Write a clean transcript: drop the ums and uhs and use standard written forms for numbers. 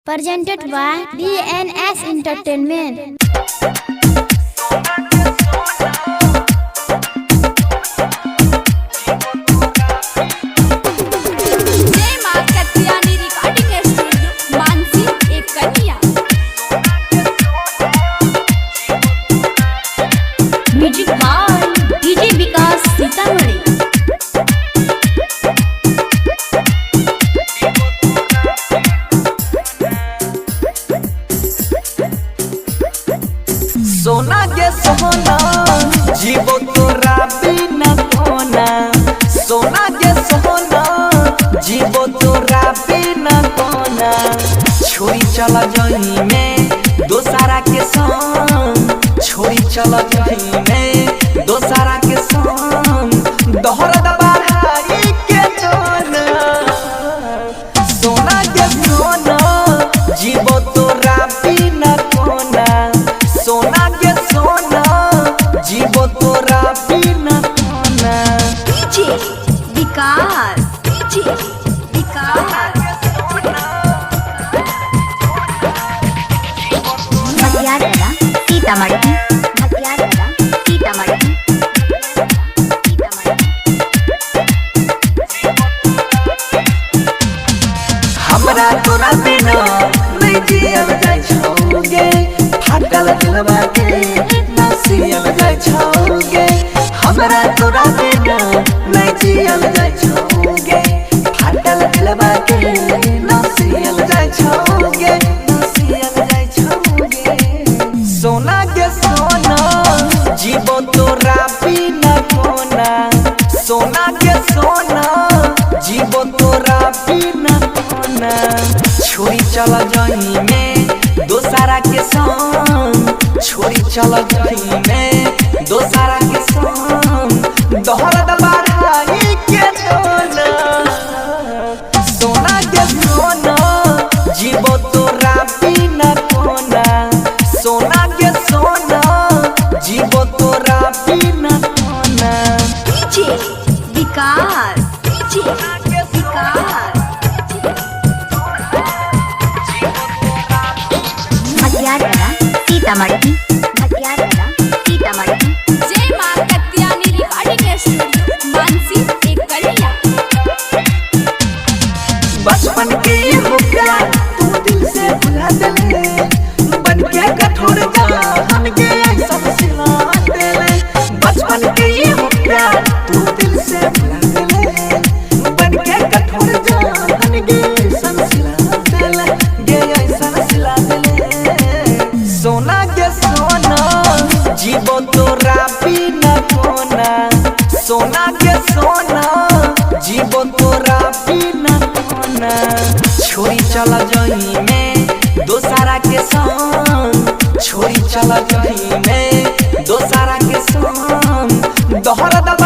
Presented by DNS Entertainment. जय माँ Katyani recording studio Mansi एक कन्या। Music by DJ Vikas Sitamarhi. सोना के सोना जीवो तोरा बिना कोना। सोना के सोना जीवो तोरा बिना कोना। छोड़ी चल जही में दोसारा के संग। छोड़ी चल जही में दोसारा के संग। दोहरा दबाई के जोना। सोना के सोना जीवो तोरा बिना कोना। सोना के सोना जीवो तोरा बिना कोना। डीजे विकास, डीजे विकास। मटियारा सीतामढ़ी, मटियारा सीतामढ़ी, सीतामढ़ी। हमरा तोरा बिना नहीं जियल जाय छौगे। फाटल दिलवा के ना सियल जाय छौगे। हमरा तोरा बिना नहीं जियल जाय छौगे। फाटल दिलवा के ना सियल जाय छौगे। ना सियल जाय छौगे। सोना के सोना जीवो तोरा बिना कोना। सोना के सोना जीवो तोरा बिना कोना। छोड़ी चल जही में दोसारा के संग। छोड़ी चल जही में दोसारा के संग। दोहरा दबाई के जोना। सोना के सोना जीवो तोरा बिना कोना। सोना के सोना जीवो तोरा बिना कोना। डीजे विकास, डीजे विकास। मटियारा सीतामढ़ी, मटियारा सीतामढ़ी। जय माँ कत्यानी रिकॉर्डिंग स्टूडियो मानसी एक कन्या। बचपन के ये हो प्यार तू दिल से भुला देले। बन के कठोर जान के ऐसा सिला देले। बचपन के ये हो प्यार तू दिल से भुला देले। बन के कठोर जान के ऐसा सिला देले। गे ऐसा सिला देले। सोना के सोना जीवो तोरा बिना कोना। सोना के सोना जीवो तोरा बिना कोना। छोड़ी चल जही में दोसारा के संग। छोड़ी चल जही में दोसारा के संग। दोहरा दबाई